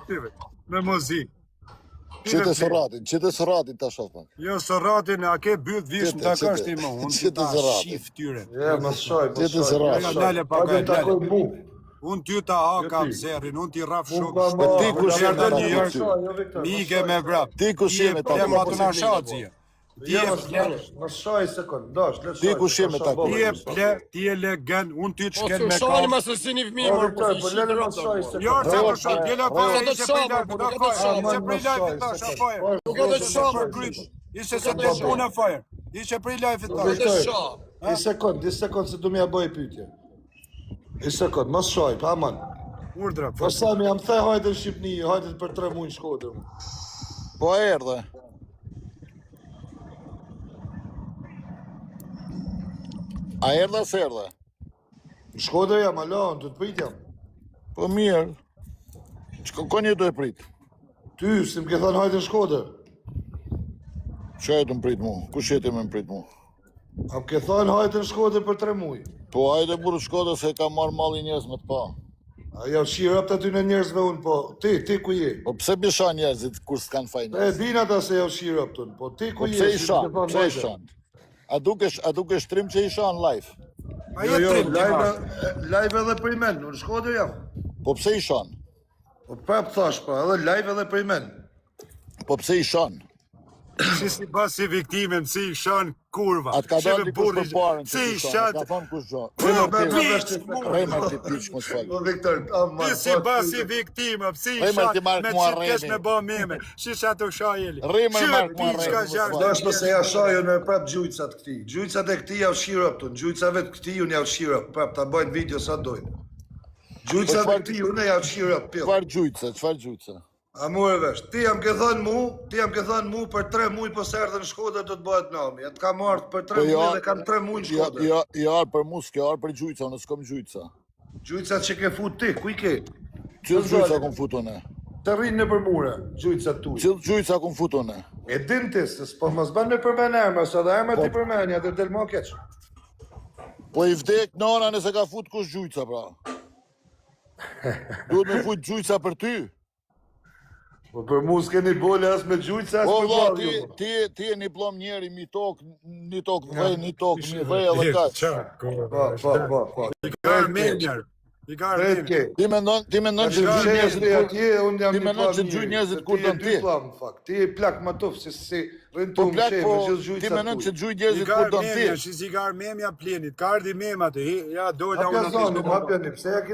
Shive, me muzikë. Qite surratin, qite surratin ta shoh pak. Jo, surratin, a ke byth vish Qite, në takosh qite. ti më, unë Qite ti ta surratin. shif tyre. Ja, mos shoj, mos Qite shoj. surratin. mos Jo, shoj. nale pak, Hajde nale. takoj mu. Unë ty ta ha Jo kam ti. zerrin, unë ti rraf Unë shok. kam Po ti kush je me Erdhën ta një herë, ty? Jo, Viktor, mos Mike shoj. me vrap. Ti kush je me ta Ti e ku? ma të na shatë, Ti Jo, e mos ple, mos shoj sekond, dosh, le Ti shoj. kush je me ta ku? ti e ple, ti e legen, unë ty të Po shkel s'u me shani kam. ma se si një fëmijë, Po mor, Viktor, po po si lëre shit mos shoj rob. sekond. Jo, se Rroj, të shoh, djela rroj. fare, Sa do ishe të prej shoh, live, po, do nuk e do të fare, shoh, ishe prej mos live shoj, tash, sekond. apo e. Po, Nuk e do të Ishe shoh, për mor, kryp, ishe se Nuk e do do të shoh. puna fare. Ishe prej live Nuk tash. e do të shoh. Një sekond, një sekond se du m'ja bëj pyetje. Një sekond, mos shoj, pa aman. Urdhra, Po sa mi jam the hajde në Shqipëni, hajde për tre muaj në Shkodër. Po erdhe. A erdhe se erdhe? Në Shkodër jam, alo, në të të prit jam. Po mirë. Çka ko një do e prit? Ty, si më ke thënë hajde në Shkodër. Qa e të më prit mu? Kush je ti me më prit mu? A më ke thënë hajde në Shkodër për tre muaj. Po hajde burrë Shkodër se ka marrë malli njerëz me të pa. A jau shirë aty në njerëzve unë, po ti, ti ku je? Po pse bisha njerëzit kur s'kan faj E njerëz? din ata se jau shirë tun, po ti Po ku je? pse i si më shan? ke thënë Pse i hajde? shan? A dukesh a dukesh trim që i shan live? A Jo, je jo, trim ti live, ma. live edhe për i men, unë në Shkodër jam. Po pse i shan? Po prap thash, po, edhe live edhe për i men. Po pse i shan? Si si bas si viktimën, si i shan kurva. A të ka Shive dalë dikush burri, për parën që Si ti i shan? A shan. ka thonë kush gjo? Po, Rrema po, ti, po, po, rrema ti piç mos fal. Po Viktor, aman. Ti si po, bas ty- si viktima, pse i Rrema shan ti mark me mua që kesh rremi. me bë meme. Si sa të shajeli. Rrema Shive mark mua piçka rremi, mos gjashtë. fal. Dash mos e ja shaj unë e prap gjujtsat këtij. Gjujtsat e këtij jau shirë tun, gjujtsave të këtij unë jau shirë, prap ta bëjnë video sa dojnë. Gjujtsave Po çfarë- këtij unë jau shirë pill. Çfarë gjujtse, çfarë gjujtse? A more vesh, ti jam ke thënë mu, ti jam ke thënë mu për 3 muaj po se erdhe në Shkodër do të bëhet nami. Ja të kam ardhur për 3 Po jo, muaj dhe kam 3 muaj në Jo, Shkodër. jo, jo, arë për mu s'ke arë për gjujtsa, unë s'kom gjujtsa. Gjujtsat që ke fut ti, ku i ke? Cilë gjujtsa kom fut unë? Të rrinë nëpër mure, gjujtsat tuaj. Cilë gjujtsa kom fut unë? E din ti, se s'po mos bën me përmend emra, se edhe emra Po. ti përmendja, atë del më keq. Po i vdek nona nëse ka fut kush gjujtsa pra. Duhet me fut gjujtsa për ty. Po për mu s'keni bole as me gjujtsa as Po me vlla, ballë. ti ju. ti ti je një plom njeri mi tok, një tok dhe, një tok mi dhe edhe kaq. Qa, kurva. Po, po, po, po. I ka armenjar. I ka Drejt armenjar. ke. Ti mendon ti mendon që Që gjujt njerëzit ti kur atje, unë jam ti një mendon pllam që gjujt njeri. njerëzit Se kur ti je don dy ti. pllam në fakt. Ti je plak më tuf, si si rrin Po tu plak mshef po me gjithë ti gjujtsat mendon tuaj. që gjujt I njerëzit ka kur don ti. armenja, si si ka armenja plenit. Ka ardhi mema aty. hi, Ja dola Hapja unë aty. zonin, hapja një, pse ja keni.